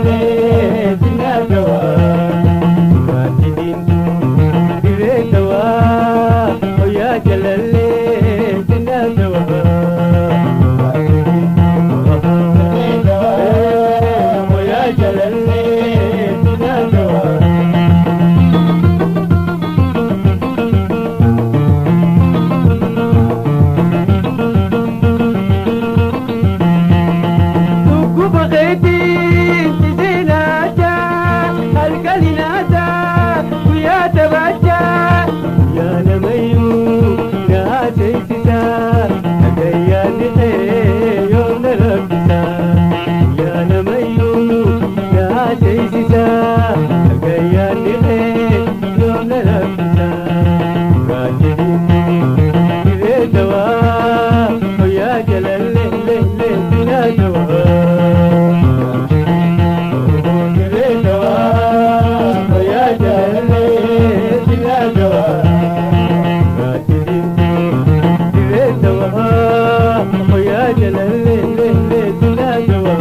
Jalalle sinadawa Guraachi diimtuu dirree dawaa Oyaa jalalle sinadawa Guraachi diimtuu dirree dawaa Oyaa jalalle sinadawa. Dhukkuba keetiin siseenaacha halkaninaata guyyaa taphacha guyyaa namayyuu na haasofsiisa dhagayyaan dhihee yoom na rakkisa guyyaa namayyuu na haasofsiisa dhagayyaan dhihee yoom na rakkisa gurraachi diimtuu dirree dawaa guyyaa jalalle le le sinaa dawaa. Dirree dawaa guyyaa jalalle sinaa dawaa. Gurraachi diimtuu dirree dawaa guyyaa jalalle le le sinaa dawaa.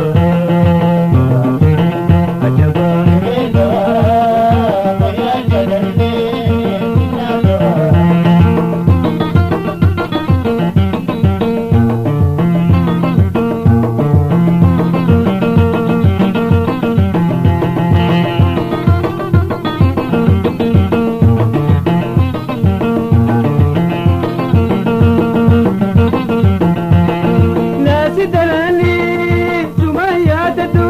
Ajabaa. Dirree dawaa guyyaa jalalle sinaa dawaa. Naasi dalaanii suma yaadatu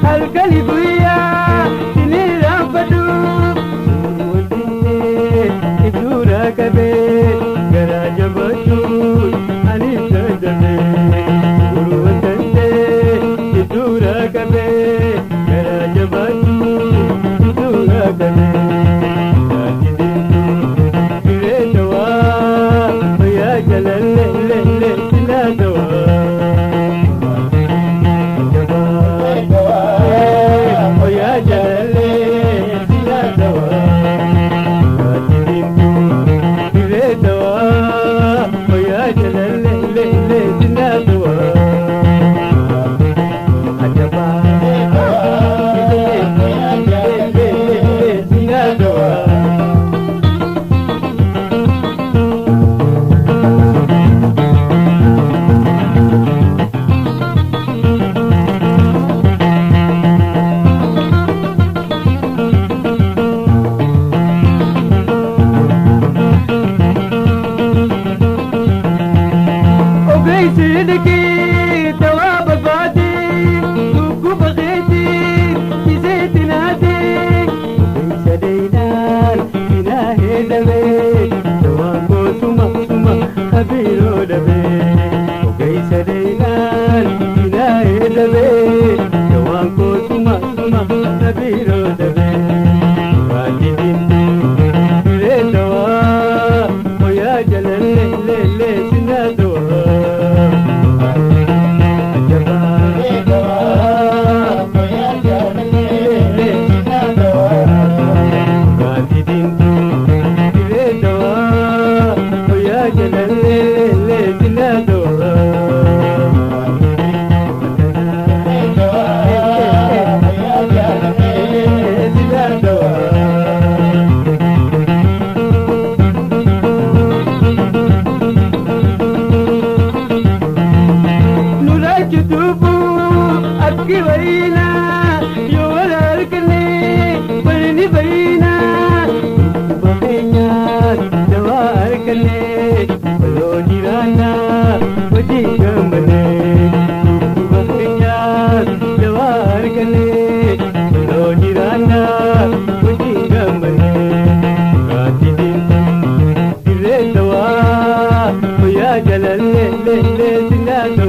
halkani guyyaa sini raanfatu. Suurri iddoo qabee garaa jabachuun ani dadhabee. Suurri iddoo qabee garaa jabachuun iddoo qabee. Gurraachi diimtuu dirree dawaa guyyaa jalalle le le sinaa dawaa. Dirree dawaa Guyyaa jalalle sinaa dawaa. Gurraachi diimtuu dirree dawaa guyyaa jalalle le le sinaa dawaa. Ajabaa. Dirree dawaa guyyaa jalalle Sinaa dawaa. Ogeessi liqii dawaa barbaade dhukkuba keetii iseetti naate. Ogeessa dheedhaan sinaa heedame dawaan koosuma suma habiiroo dhabe. Ogeessa dheedhaan sinaa heedame dawaan koosuma suma habiiroo dhabe. Gurraachi diimtuu dirree dawaa guyyaa jalalle le le sinaa dawaa. Ajabaa. Dirree dawaa guyyaa jalalle sinaa dawaa. Gurraachi diimtuu dirree dawaa guyyaa jalalle le sinaa dawaa. Dirree dawaa guyyaa jalalle Sinaa dawaa. Nuraachi tuubuu akki wayinaa yoo wal harkine walini bayinaa. Dhukkuba keenyaas dawaa harkine waloo jiraannaa wajjin gammadee. Dhukkuba keenyaas dawaa harkine waloo jiraannaa wajjin gammadee. Gurraachi diimtuu dirree dawaa guyyaa jalalle le le sinaa dawaa.